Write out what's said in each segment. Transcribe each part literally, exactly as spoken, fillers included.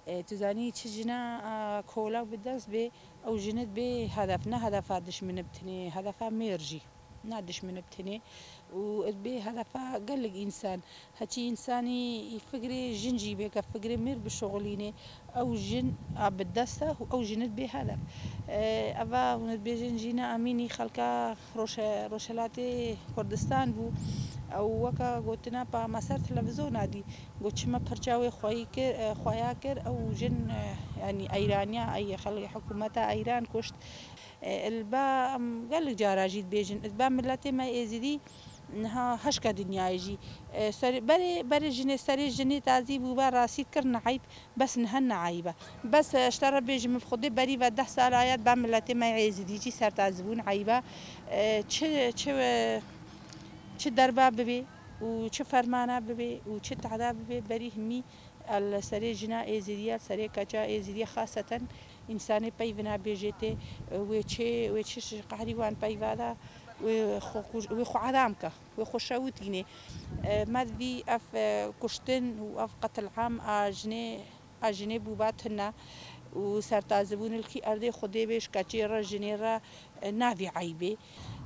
E, tu zanî çi jina, a, kola bi dest bê, ew jin dibê hedef, ne hedefa dişmin bi tinê, hedefa mêr jî, ne dişmin bi tinê. Û dibê hedefa gelek însan. Heçî însanî fikrê jin jî bê, ke fikrê mêr bişuxulînê, ew jin a bi dest e û ew jin dibê hedef. E, eva hûn dibêjin jîna Emînî xelka Roşe-, Rojhelatê Kurdistan bû. Ew weke gotina pa me ser televîzyona dî. Got, çima pirça wê xweyî kir, e, xweya kir, ew jin, e, yanî eyraniya, ey xelkê hikûmeta eyran kuşt. E, li ba em gelek cara jî dibêjin, li ba miletê me êzidî niha hişka dinyayê jî. E, ser, berê, berê jinê, serê jinê tazî bûba, rastî dikir neheyb, bes niha neheyb e. Bes, e, ji te re bêjim, bi Xwedê berî ve deh sala ya di ba miletê me êzidî jî sertazîbûn eyb e. E, çi, çi, e, çi derba bibê û çi fermana bibê û çi tehda bibê, berî himî li serê jina êzîdiya, li serê keça êzîdiya xaseten însanê peyvina bêjê tê, wê çê, wê çi ji qehrî wan peyva da, wê xwe kuj-, wê xwe edam ke, wê xwe şewitînê. E, me divî ev, e, kuştin û ev qetil'am a jinê, a jinê bûba tune û sertazibûn li kî erdê Xwedê bê ji keçê re, jinê re, e, navî eybê.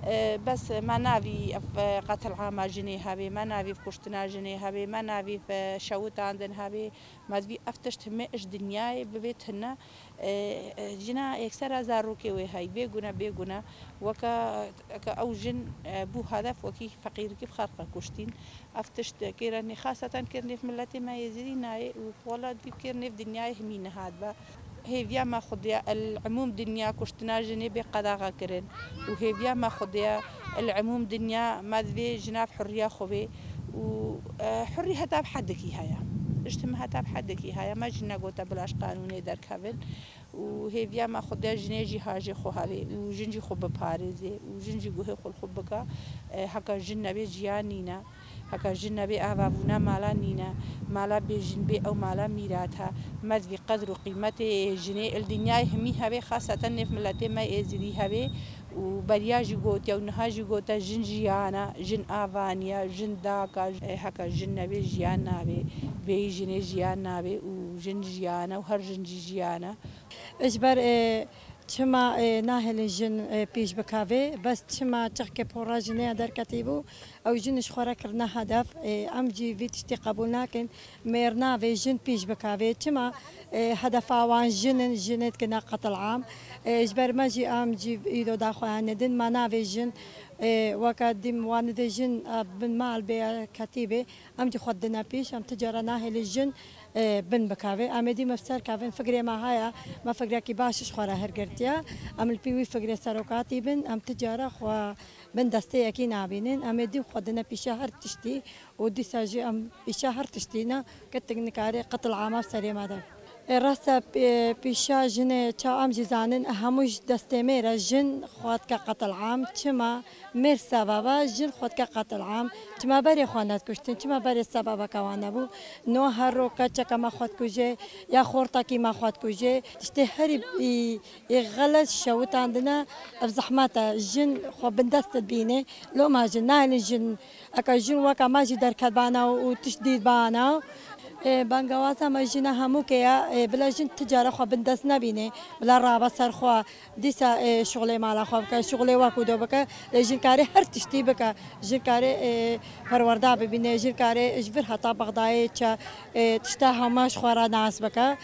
E, bes me navî ev, e, qetil'ama jinê hebê, me navî ev kuştina jinê hebê, me navî ev, e, şewitandin hebê, me divî ev tişt himê ji dinyayê bibê tune. E, e, jina yeksera zarokê wê hey, bêgune, bêgune, weke, weke ew jin, e, bû hedef, wekî feqîrikî bi xelqe kuştîn. Ev tişt kêre nê, xaseten kêr nêv miletê me êzidî nayê û wela divî kêr nêv dinyayê himî nihat be. Hêviya me Xwedê ya, el umûm dinya kuştina jinê bê qedaxa kirin û hêviya me Xwedê ya, el umûm dinya me divê jinav hurriya xwe bê û, e, hurrî heta bi hedekî heye. Tişt him heta bi hedekî heye. Me jî negote bila ji qanûnê derkevin. Û hêviya me Xwedê jinê jî hajê xwe hevê û jin jî xwe biparêzê û jin jî guhê xwe li xwe bike. E, heke jin nebê jiyan nîne. Heke jin nebê avabûna mala nîne. Mala bê jin bê ew mala mîrat e. Me divî qedr û qîmetê jinê li dinyayê himî hevê, xaseten nêv miletê me êzidî hevê û beriya jî gotiye û niha jî gote, jin jiyan e, jin avaniye, jin dak e. E, heke jin nebê jiyan nabê. Bêyî jinê jiyan nabê û jin jiyan e û her jin jî jiyan e. Ji ber, e, çima, e, nahêlin jin, e, pêş bikevê, bes çima çiqkê pora jinê ya derketî bû, ew jin ji xwe re kirine hedef, e, em jî vî tiştî qebûl nakin, mêr navê jin pêş bikevê. Çima, e, hedefa wan jin in, jinê dikine qetil'am. E, ji ber me jî em jî îro daxuyanî din, me navê jin, e, weke dîm wan nidê jin, e, bin mal bê, ketî bê, em jî xwe dine pêş, em ti cara nahêlin jin, e, bin bikevê. Em ê dî me bi ser kevin, fikrê me heye, me fikrekî baş ji xwe re hilgirtiye. Em li pî wî fikrê serokatî bin, em ti cara xwe bin destê yekî nabînin. Em ê dî xwe dine pîşe her tiştî û dîsa jî em pîşe her tiştî ne, ketin nikarê qetil'ama bi serê me de. E, rast e, pê-, pîşa jinê ça em jî zanin, hemû ji destê mêr e, jin xwe dike qetil'am. Çima? Mêr sebeba jin xwe dike qetil'am. Çima berê xwe nedikuştin? Çima berê sebebeke wan nebû? No her ro keçeke me xwe dikuje, ya xortekî me xwe dikuje. Tiştê herî, î, î xelet şewitandine, ev zehmet e. Jin xwe bindest dibîne. Loma jin, nayêlin jin, eke jin weke me jî derketbana û tişt dîtbana. E, bangewaza me jina hemûkê ye, e, bila jin ti cara xwe bindest nebîne, bila rabe ser xwe, dîsa, e, şixulê mala xwe bike, şixulê wek û do bike, lê jin karê her tiştî bike, jin karê, e, perwerda bibîne, jin karê ji vir heta Bexdayê çe, e, tişta hema ji xwe re nas bike.